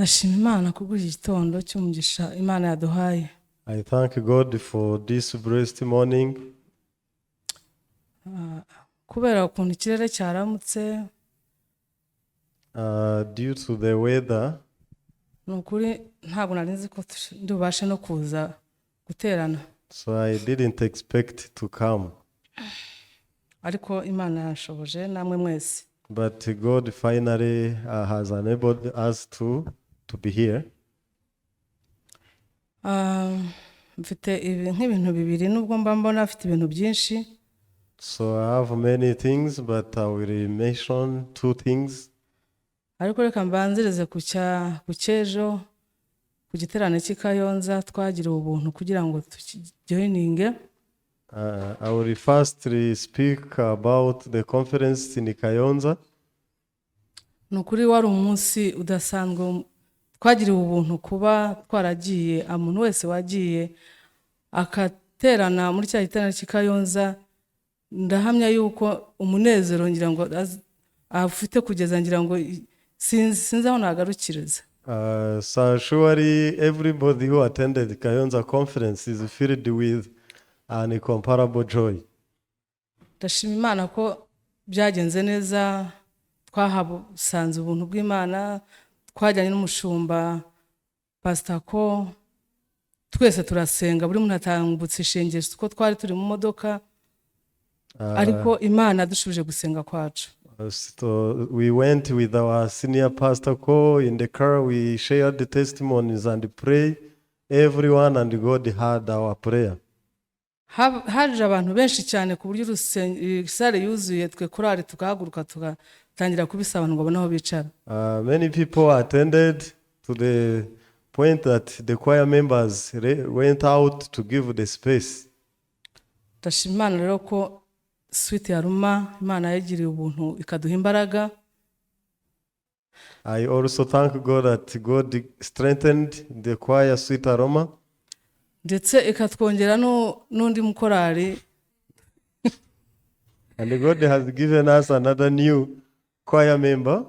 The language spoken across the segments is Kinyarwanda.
Ndashima Imana kubw'iki gitondo cy'umugisha Imana yaduhaye. I thank God for this blessed morning. Kubera ukuntu ikirere cyaramutse, Due to the weather, ni ukuri ntabwo nari nzi ko ndibubashe no kuza guterana. So I didn't expect to come. Ariko Imana yanshoboje namwe mwese. But God finally has enabled us to be here. Ah, mfite nk'ibintu bibiri nubwo mba mbona afite ibintu byinshi. So I have many things, but I will mention two things. Ariko reka mbanzirize ku cy'ejo ku giterane cy'i Kayonza twagiriwe ubuntu kugira ngo tukijoininge. I will firstly speak about the conference in Kayonza. Ni ukuri wari umunsi udasanzwe, twagiriwe ubuntu kuba twaragiye. Umuntu wese wagiye akaterana muri cya giterane cy'i Kayonza, ndahamya yuko umunezero ngira ngo afite kugeza ngira ngo sinzi aho nagarukiriza. So surely everybody who attended Kayonza conference is filled with an incomparable joy. Ndashima Imana ko byagenze neza, twahasanze ubuntu bw'Imana. Twajyanye n'umushumba Pasita ko twese turasenga, buri muntu atambutse ishengesho kuko twari turi mu modoka, ariko Imana yadushubije gusenga kwacu. So we went with our senior pastor Ko in the car. We shared the testimonies and pray. Everyone, and God heard our prayer. Haje abantu benshi cyane ku buryo salle yuzuye, twe korali tugahaguruka tugatangira kubisa abantu ngo babone aho bicara. Many people attended to the point that the choir members went out to give the space. Ndashima Imana rero ko Sweet Aroma Imana yagiriye ubuntu ikaduha imbaraga. I also thank God that God strengthened the choir Sweet Aroma, ndetse ikatwongera n'undi mukorari. And God has given us another new choir member.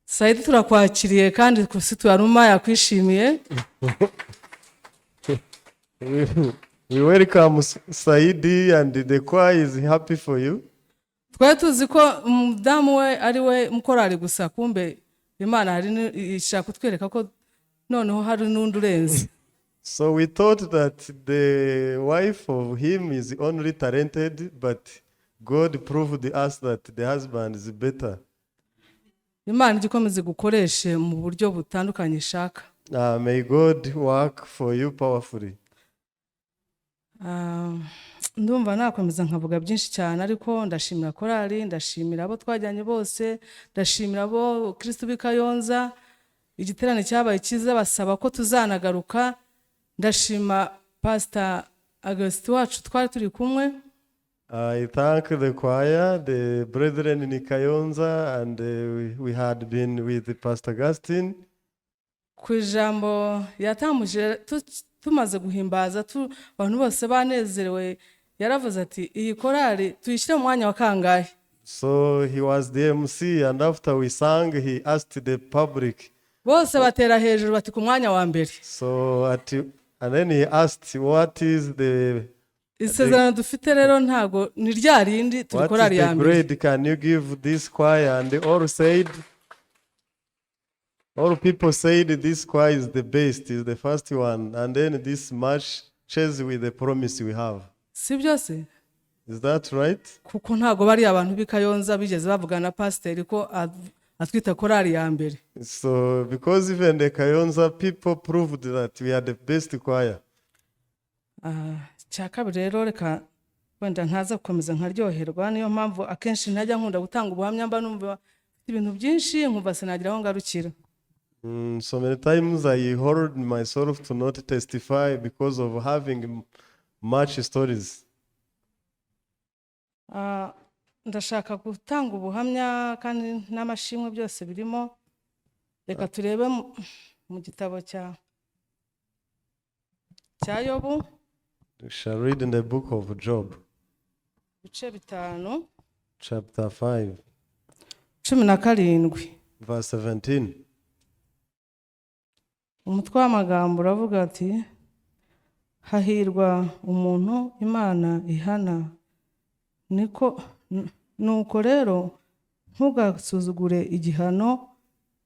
Sayidi, turakwakiriye kandi ku Sweet Aroma yakwishimiye. We welcome Saidi, and the choir is happy for you. Twari tuzi ko umudamu we ari we mukorari gusa, kumbe Imana hari ishaka kutwereka ko noneho hari n'undi urenze. So we thought that the wife of him is only talented, but God proved us that the husband is better. Imana ijya ikomeza igukoreshe mu buryo butandukanye ishaka. May God work for you powerfully. Ah, ndumva nakomeza nkavuga byinshi cyane, ariko ndashimira korali, ndashimira abo twajyanye bose, ndashimira abo Kristo b'i Kayonza. Igiterane cyabaye cyiza, basaba ko tuzanagaruka. Ndashima Pasita Augustin wacu twari turi kumwe. I thank the choir, the brethren in Kayonza, and we had been with Pastor Augustine. Ku ijambo yatambuje tumaze guhimbaza, abantu bose banezerewe, yaravuze ati: "Iyi korali tuyishyire mu mwanya wa kangahe?" So he was the MC, and after we sang, he asked the public. Bose batera hejuru bati: "Ku mwanya wa mbere." So and then he asked, "What is the Isezerano dufite rero ntago ni rya rindi, turi what is korali ya the mbere. Grade can you give this choir?" And they all said, all people said this choir is the best, is the first one. And then this matches with the promise we have. Si byose? Is that right? Kuko ntago bari abantu b'i Kayonza bigeze bavugana na pasiteri ko atwita korali ya mbere. So, because even the Kayonza people proved that we are the best choir. Ah, icya kabiri rero, reka wenda ntaza gukomeza nkaryoherwa. Niyo mpamvu akenshi ntajya nkunda gutanga ubuhamya, mba numva mfite ibintu byinshi nkumva sinagira aho ngarukira. So many times I hold myself to not testify because of having much stories. Ah, ndashaka gutanga ubuhamya kandi n'amashimwe byose birimo. Reka turebe mu gitabo cya Yobu. We shall read in the book of Job, ibice 5, chapter 5, 17. verse 17. Umutwe w'amagambo uravuga ati: "Hahirwa umuntu Imana ihana." Niko nuko rero ntugasuzugure igihano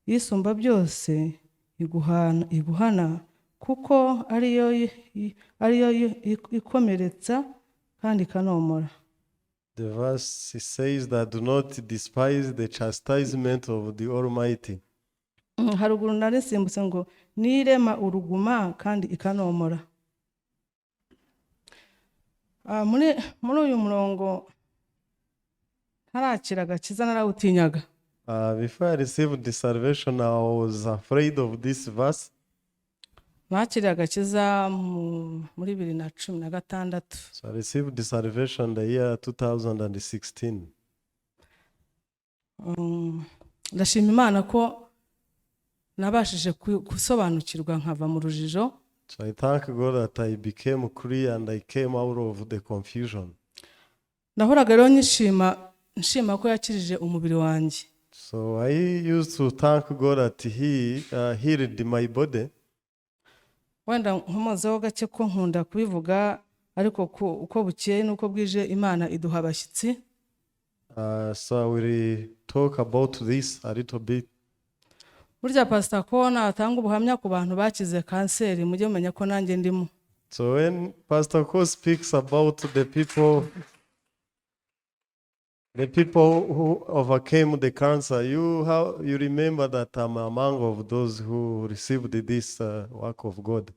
Yisumba byose iguhana, kuko ariyo ikomeretsa kandi ikanomora. The verse says that do not despise the chastisement of the Almighty. Haruguru narisimbutse ngo nirema uruguma kandi ikanomora. Muri uyu murongo, ntarakira agakiza narawutinyaga. Before I received the salvation, I was afraid of this verse. Nakiriye agakiza muri 2016. So I received the salvation the year 2016. Ndashima Imana ko nabashije gusobanukirwa nkava mu rujijo. So I thank God that I became clear and I came out of the confusion. Nahoraga rero nyishima, nshima ko yakirije umubiri wanjye. So I used to thank God that He healed my body. Wenda nkomozeho gake ko nkunda kubivuga, ariko uko bukeye n'uko bwije Imana iduha abashyitsi. So I will talk about this a little bit. Burya Pasita Kona atanga ubuhamya ku bantu bakize kanseri, mujye mumenya ko nanjye ndimo. So when Pastor Ko speaks about the people who overcame the cancer, you remember that I'm among of those who received this work of God.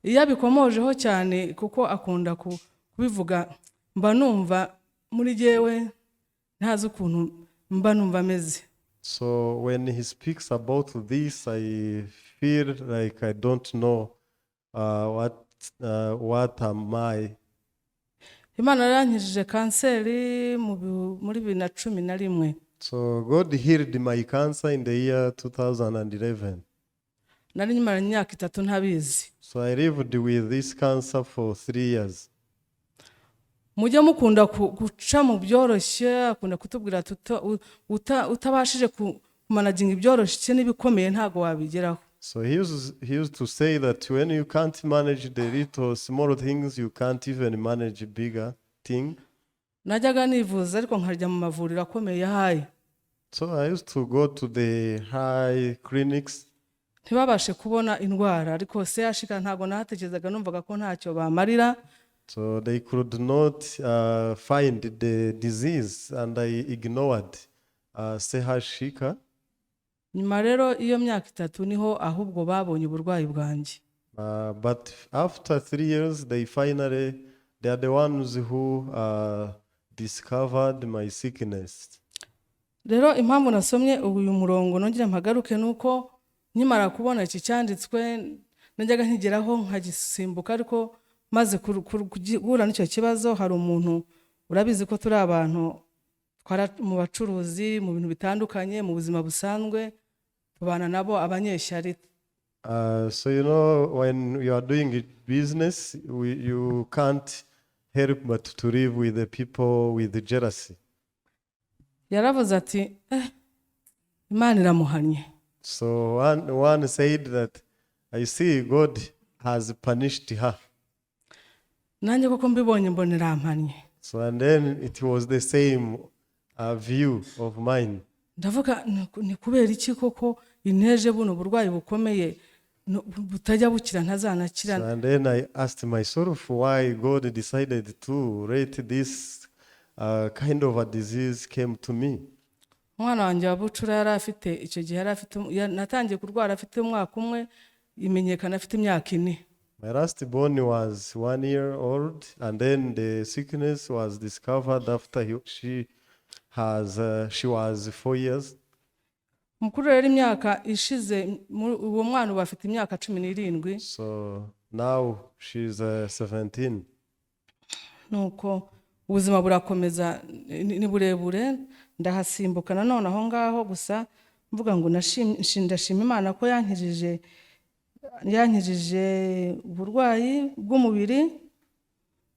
Iyo abikomojeho cyane, kuko akunda kubivuga, mba numva muri jyewe ntazi ukuntu mba numva ameze. So when he speaks about this, I feel like I don't know what am I. Imana yarankijije kanseri muri 2011. So God healed my cancer in the year 2011. Nari nyimaranye imyaka 3 ntabizi. So I lived with this cancer for 3 years. Mujye mukunda guca mu byoroshye. Akunda kutubwira ati utabashije kumanaginga ibyoroshye n'ibikomeye ntabwo wabigeraho. So he used to say that when you can't manage the little small things, you can't even manage bigger thing. Najyaga nivuza ariko nkarya mu mavuriro akomeye yahaye. So I used to go to the high clinics. Ntibabashe kubona indwara, ariko CHUK ntabwo nahatekerezaga, numvaga ko ntacyo bamarira. So they could not find the disease, and I ignored CHUK. Nyuma rero iyo myaka 3 niho ahubwo babonye uburwayi bwanjye. But after 3 years, they finally, they are the ones who discovered my sickness. Rero impamvu nasomye uyu murongo nongere mpagaruke ni uko nkimara kubona iki cyanditswe najyaga nkigeraho nkagisimbuka, ariko maze guhura n'icyo kibazo, hari umuntu, urabizi ko turi abantu mu bacuruzi, mu bintu bitandukanye, mu buzima busanzwe tubana nabo, abanyeshyari. So you know, when you are doing it business, you can't help but to live with the people with the jealousy. Yaravuze ati: "Imana iramuhannye." So one said that I see God has punished her. Nanjye koko mbibonye mbona irampannye. So and then it was the same view of mine. Ndavuga ni kubera iki koko inteje buno burwayi bukomeye butajya bukira, ntazanakira? So, and then I asked myself why God decided to let this kind of a disease came to me. Umwana wanjye wa bucura yari afite icyo gihe yari afite natangiye kurwara afite umwaka umwe, imenyekana afite imyaka 4. My last born was 1 year old, and then the sickness was discovered after she was 4 years. Mukuru rero imyaka ishize uwo mwana ubu afite imyaka 17. So now she's 17. Nuko ubuzima burakomeza, ni burebure, ndahasimbuka nanone aho ngaho gusa mvuga ngo ndashima Imana ko yankijije uburwayi bw'umubiri,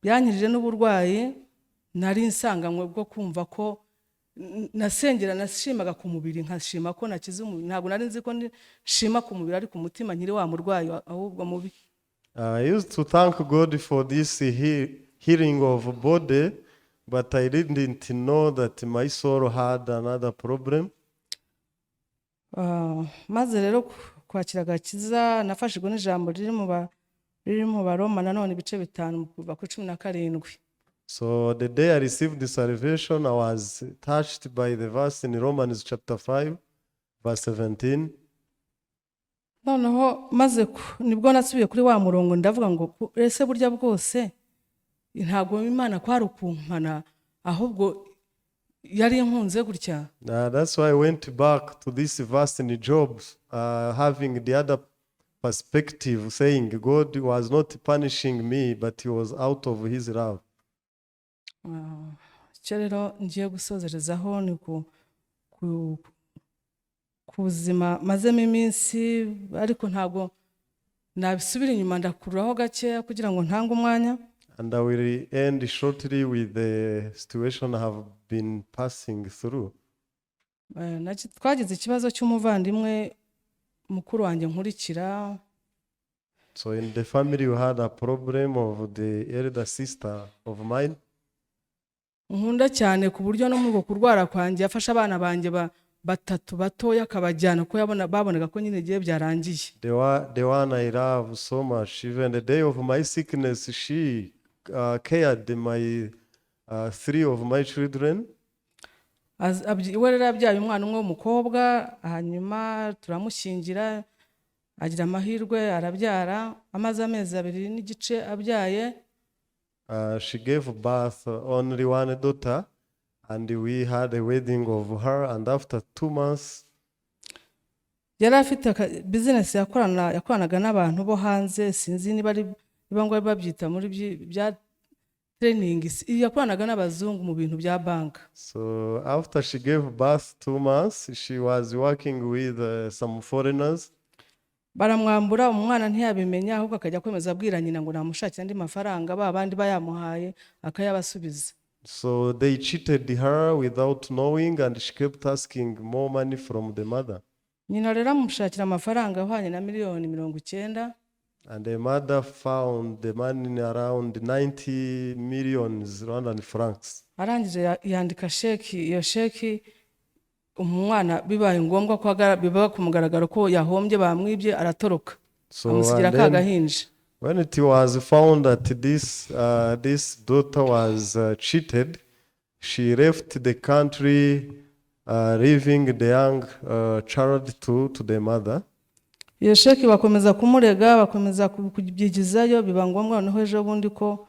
yankijije n'uburwayi nari nsanganywe bwo kumva ko Nasengera nashimaga ku mubiri, nkashima ko nakize umubiri. Ntabwo nari nzi ko nshima ku mubiri, ariko umutima nkiri wa murwayi ahubwo mubi. I used to thank God for this healing of body, but I didn't know that my soul had another problem. Ah, maze rero kwakira agakiza, nafashijwe n'ijambo riri mu Baroma nanone ibice 5 kuva kuri 17. So the day I received the salvation, I was touched by the verse in Romans chapter 5, verse 17. Noneho maze nibwo nasubiye kuri wa murongo, ndavuga ngo ese burya bwose ntabwo Imana kwari ukumpana, ahubwo yari inkunze gutya? That's why I went back to this verse in Job, having the other perspective, saying God was not punishing me, but He was out of His love. Ah, icyo rero ngiye gusozerezaho ni ku buzima mazemo iminsi, ariko ntabwo nabisubira inyuma, ndakururaho gakeya kugira ngo ntange umwanya. And I will end shortly with the situation I have been passing through. Twagize ikibazo cy'umuvandimwe mukuru wanjye nkurikira. So in the family, we had a problem of the elder sister of mine. Nkunda cyane, ku buryo no muri uko kurwara kwanjye yafashe abana banjye batatu batoya akabajyana, kuko babonaga ko nyine igihe byarangiye. The one I love so much. Even the day of my sickness, she cared my three of my children. We rero yabyaye umwana umwe w'umukobwa, hanyuma turamushyingira, agira amahirwe arabyara, amaze amezi 2.5 abyaye. She gave birth only one daughter, and we had a wedding of her. And after 2 months, yari afite bizinesi yakoranaga n'abantu bo hanze, sinzi niba ari niba ngo babyita muri bya training, yakoranaga n'abazungu mu bintu bya banki. So after she gave birth 2 months, she was working with some foreigners. Baramwambura umwana ntiyabimenya, ahubwo akajya akomeza abwira nyina ngo namushakire andi mafaranga, ba bandi bayamuhaye akayabasubiza. So they cheated her without knowing, and she kept asking more money from the mother. Nyina rero amushakira amafaranga ahwanye na miliyoni 90. And the mother found the money around 90 million Rwandan francs. Arangije yandika sheki. Iyo sheki umwana bibaye ngombwa ko biba ku mugaragaro ko yahombye, bamwibye, aratoroka, So amusigira and ka then gahinja. when it was found that this daughter was cheated, she left the country, leaving the young child to the mother. Iyo sheki bakomeza kumurega, bakomeza kubyigizayo, biba ngombwa noneho ejo bundi ko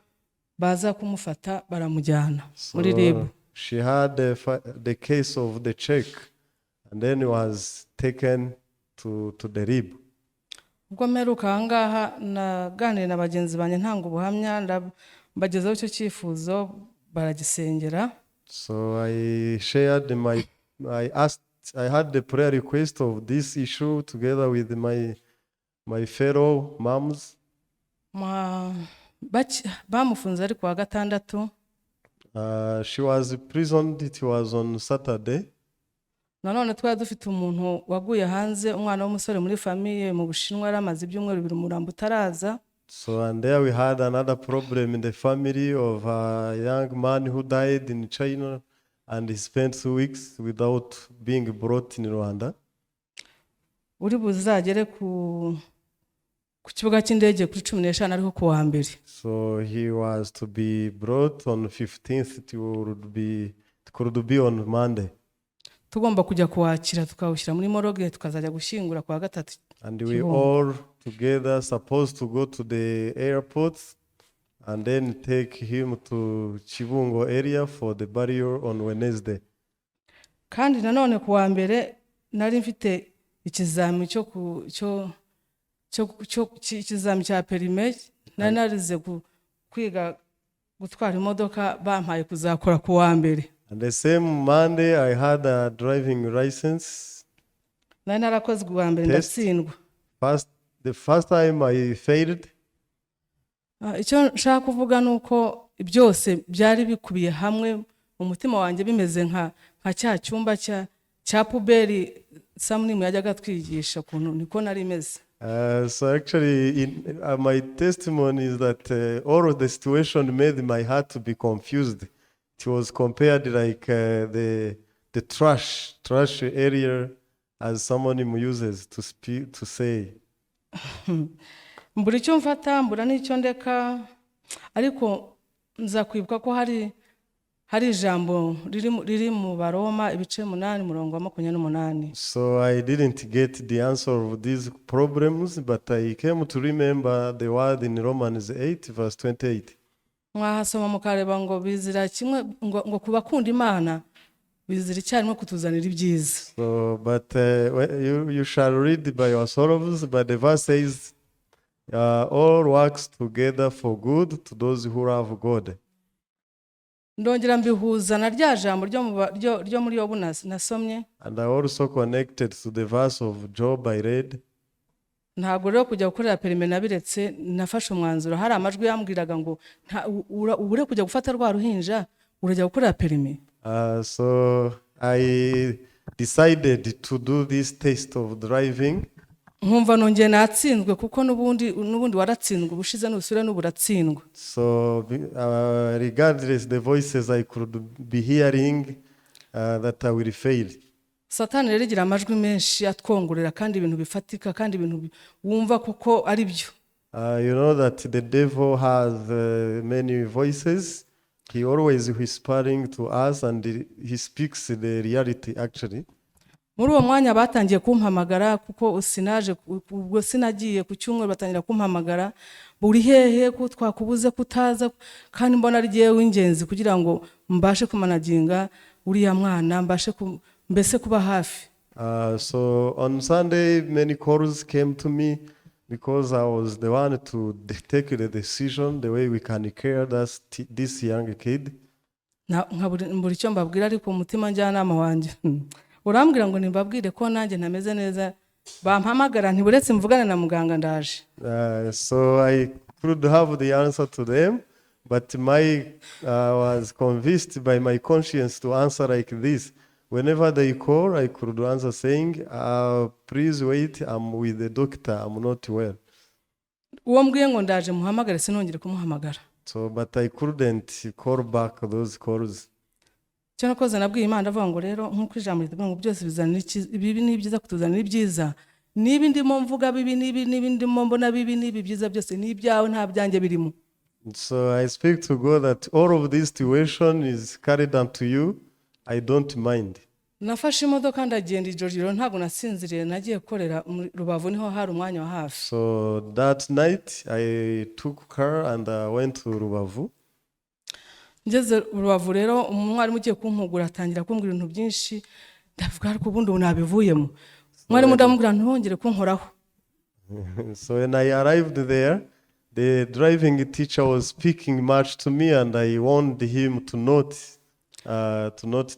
baza kumufata, baramujyana So muri RIB. she had the case of the check, and then was taken to the RIB. Ubwo mperuka aha ngaha naganiriye na bagenzi banjye, ntanga ubuhamya, mbagezaho icyo cyifuzo, baragisengera. So I shared my, I asked, I had the prayer request of this issue together with my fellow moms. Bamufunze ari ku wa gatandatu. She was imprisoned, it was on Saturday. Nanone twari dufite umuntu waguye hanze, umwana w'umusore muri famille mu Bushinwa, yari amaze ibyumweru 2 umurambo utaraza. So, and there we had another problem in the family of a young man who died in China and he spent 2 weeks without being brought in Rwanda. Uri buzagere ku kibuga cy'indege kuri 15, ariko ku wa mbere. So he was to be brought on 15th, it could be on Monday. Tugomba kujya kuwakira, tukawushyira muri morgue, tukazajya gushyingura ku wa gatatu. And we Kibungo. all together supposed to go to the airport and then take him to Kibungo area for the burial on Wednesday. Kandi nanone ku wa mbere nari mfite ikizami cyo ku cyo cyo cyo ikizami cya permis, nari narize kwiga gutwara imodoka, bampaye kuzakora ku wa mbere. And the same Monday, I had a driving license Nari narakoze ku wa mbere, test. ndatsindwa. The first time I failed. Ah, icyo nshaka kuvuga ni uko byose byari bikubiye hamwe mu mutima wanjye, bimeze nka nka cya cyumba cya poubelle Samunimu yajyaga atwigisha ukuntu niko nari meze. So actually, my testimony is that all of the situation made my heart to be confused. It was compared like the trash area, as someone uses to speak, to say. Mbura icyo mfata, mbura n'icyo ndeka, ariko nza kwibuka ko hari ijambo riri mu Baroma ibice 8, umurongo wa 28. So I didn't get the answer of these problems, but I came to remember the word in Romans 8, verse 28. Mwahasoma mukareba ngo bizira kimwe ngo ku bakunda Imana bizira icyarimwe kutuzanira ibyiza. So, but you shall read by yourselves, but the verse says, all works together for good to those who love God. Ndongera mbihuza na rya jambo ryo muri Yobu nasomye. And I also connected to the verse of Job I read. Ntabwo rero kujya gukorera permis nabiretse. Nafashe umwanzuro. Hari amajwi yambwiraga ngo ubure kujya gufata rwa ruhinja, urajya gukorera permis. So I decided to do this test of driving. Nkumva nongeye natsinzwe, kuko n'ubundi waratsinzwe ubushize, n'ubusubire n'ubu uratsindwa. So, regardless the voices I could be hearing that I will fail. Satani rero igira amajwi menshi atwongorera, kandi ibintu bifatika, kandi ibintu wumva kuko ari byo. You know that the devil has many voices. He always whispering to us and he speaks the reality, actually. Muri uwo mwanya batangiye kumpamagara, kuko sinaje ubwo, sinagiye ku cyumweru, batangira kumpamagara: "Buri hehe ko twakubuze, kutaza?" Kandi mbona ari jyewe w'ingenzi kugira ngo mbashe kumanaginga uriya mwana, mbashe mbese kuba hafi. So on Sunday, many calls came to me because I was the one to take the decision, the way we can care this young kid. Nkabura icyo mbabwira, ariko umutima njyanama wanjye urambwira ngo nimbabwire ko nanjye ntameze neza. Bampamagara ntiburetse mvugane na muganga, ndaje. So I could have the answer to them, but my was convinced by my conscience to answer like this. Whenever they call, I could answer saying, "Please wait, I'm with the doctor, I'm not well." Uwo mbwiye ngo ndaje muhamagare, sinongere kumuhamagara. So, but I couldn't call back those calls. Icyo nakoze, nabwiye Imana, ndavuga ngo rero nk'uko ijambo rivuga ngo byose bizanira ibibi ni ibyiza kutuzanira ibyiza, niba ndimo mvuga bibi, niba ndimo mbona bibi, niba ibyiza byose ni ibyawe, nta byanjye birimo. So I speak to God that all of this situation is carried unto you. I don't mind. Nafashe imodoka ndagenda. Iryo joro ntabwo nasinziriye, nagiye gukorera muri Rubavu, niho hari umwanya wa hafi. So that night I took car and I went to Rubavu. Ngeze Rubavu rero, umwarimu ugiye kumpugura atangira kumbwira ibintu byinshi. Ndavuga, ariko ubundi ubu nabivuyemo? Umwarimu ndamubwira, ntongere kunkoraho. So when I arrived there, the driving teacher was speaking much to me, and I warned him to not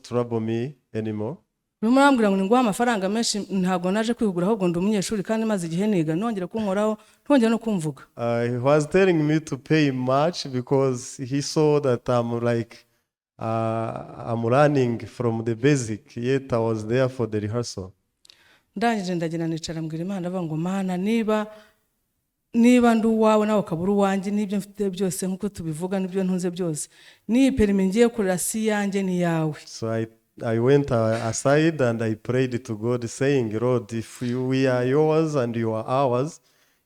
trouble me anymore. Urimo urambwira ngo ninguhe amafaranga menshi, ntabwo naje kwihugura, ahubwo ndi umunyeshuri kandi maze igihe niga. Ntongere kunkoraho, ntongere no kumvuga. He was telling me to pay much because he saw that I'm like I'm running from the basic, yet I was there for the rehearsal. Ndangije ndagenda nicara, mbwira Imana, avuga ngo: "Mana, niba ndi uwawe nawe ukaba uri uwanjye, n'ibyo mfite byose nk'uko tubivuga, n'ibyo ntunze byose, n'iyi permis ngiye kurera si iyanjye, ni iyawe." So I went aside and I prayed to God, saying, "Lord, if we are yours and you are ours,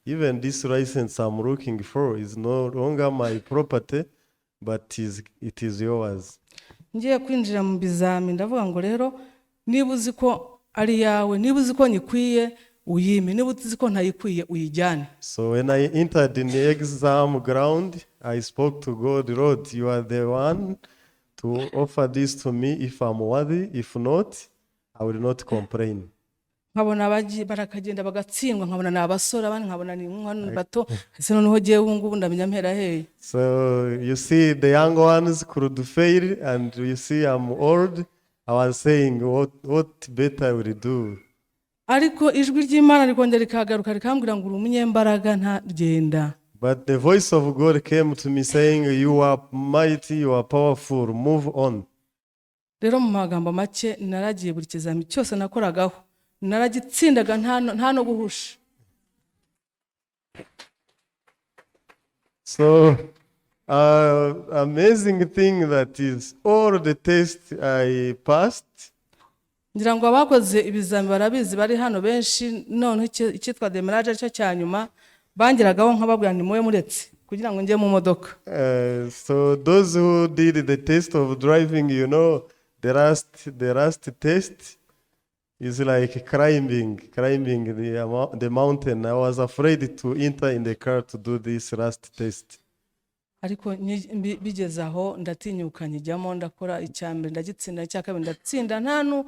even this license I'm looking for is no longer my property, but it is yours." Ngiye kwinjira mu bizami, ndavuga ngo rero niba uzi ko ari iyawe, niba uzi ko nyikwiye, uyime, niba uzi ko ntayikwiye, uyijyane. So when I entered in the exam ground, I spoke to God, "Lord, you are the one to offer this to me if I'm worthy. If not, I will not complain." Nkabona barakagenda bagatsindwa, nkabona ni abasore, abandi nkabona ni umwana bato. Ese noneho jyewe ubu ngubu ndamenya mpera hehe? So you see, the young ones could fail, and you see, I'm old. I was saying, What better I will do?" Ariko ijwi ry'Imana rikongera rikagaruka rikambwira ngo uri umunyembaraga, ntagenda. But the voice of God came to me saying, "You are mighty, you are powerful, move on." Rero mu magambo make, naragiye, buri kizami cyose nakoragaho naragitsindaga, nta no guhusha. So, amazing thing that is all the tests I passed. Ngira ngo abakoze ibizami barabizi, bari hano benshi. Noneho icyitwa démarrage, aricyo cya nyuma, bangeragaho nkababwira nti: "Mube muretse," kugira ngo njye mu modoka. So those who did the test of driving, the last test is like climbing the mountain. I was afraid to enter in the car to do this last test. Ariko bigeze aho ndatinyuka, nkijyamo, ndakora. Icya mbere ndagitsinda, icya kabiri ndatsinda, nta nu-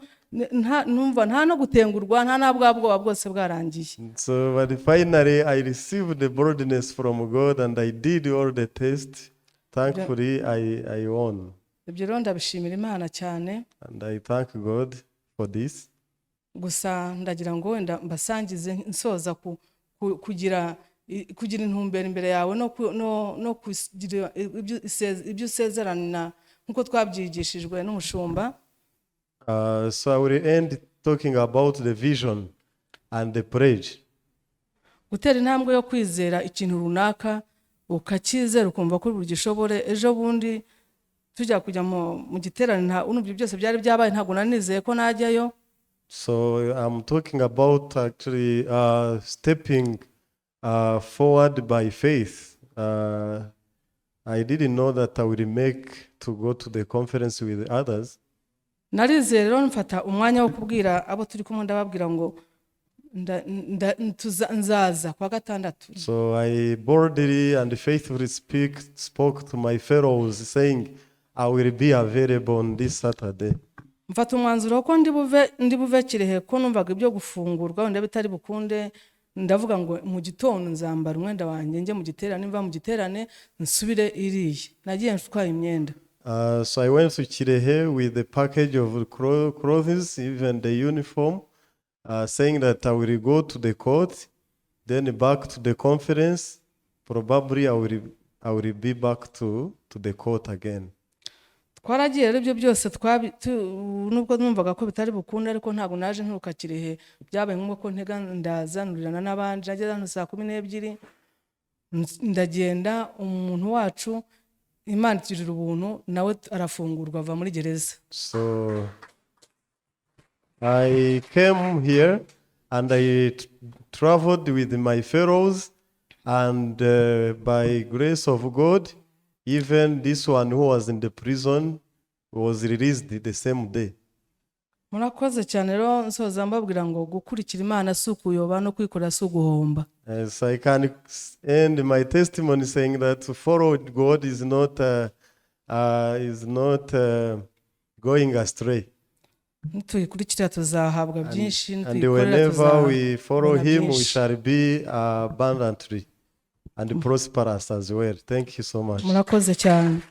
nta numva nta no gutengurwa, nta na bwa bwoba bwose bwarangiye. So, but finally, I received the boldness from God and I did all the tests. Thankfully, I won. Ibyo rero ndabishimira Imana cyane. And I thank God for this. Gusa ndagira ngo wenda mbasangize nsoza kugira intumbero imbere yawe no kugira ibyo usezerana nk'uko twabyigishijwe n'umushumba. So I will end talking about the vision and the pledge. Gutera intambwe yo kwizera ikintu runaka, ukacyizera, ukumva ko bugishobore. Ejo bundi tujya kujya mu giterane, nta urumva ibyo byose byari byabaye, ntabwo nari nizeye ko najyayo. So I'm talking about actually stepping forward by faith. I didn't know that I would make to go to the conference with others. Narizeye rero, mfata umwanya wo kubwira abo turi kumwe, ndababwira ngo nzaza kuwa gatandatu. So I boldly and faithfully spoke to my fellows, saying, "I will be available on this Saturday." Mfata umwanzuro ko ndi buve Kirehe, ko numvaga ibyo gufungurwa wenda bitari bukunde. Ndavuga ngo mu gitondo nzambara umwenda wanjye njye mu giterane, mva mu giterane nsubire iriya. Nagiye ntwaye imyenda. So I went to Kirehe with a package of clothes, even the uniform, saying that I will go to the court, then back to the conference. Probably I will be back to the court again. Twaragiye rero, ibyo byose nubwo numvaga ko bitari bukunde, ariko ntabwo naje nturuka Kirehe. Byabaye ngombwa ko ntega, ndaza nurirana n'abandi. Nageze hano saa 12, ndagenda. Umuntu wacu, Imana itugirira ubuntu, nawe arafungurwa, ava muri gereza. So I came here and I traveled with my fellows, and by grace of God, even this one who was in the prison was released the same day. Murakoze cyane. Rero nsoza mbabwira ngo gukurikira Imana si ukuyoba, no kwikorera si uguhomba. So I can end my testimony saying that to follow God is not going astray. Nituyikurikira tuzahabwa byinshi. And Nituyikorera whenever we follow tuzabona Him, we byinshi. shall be abundantly and prosperous as well. Thank you so much. Murakoze cyane.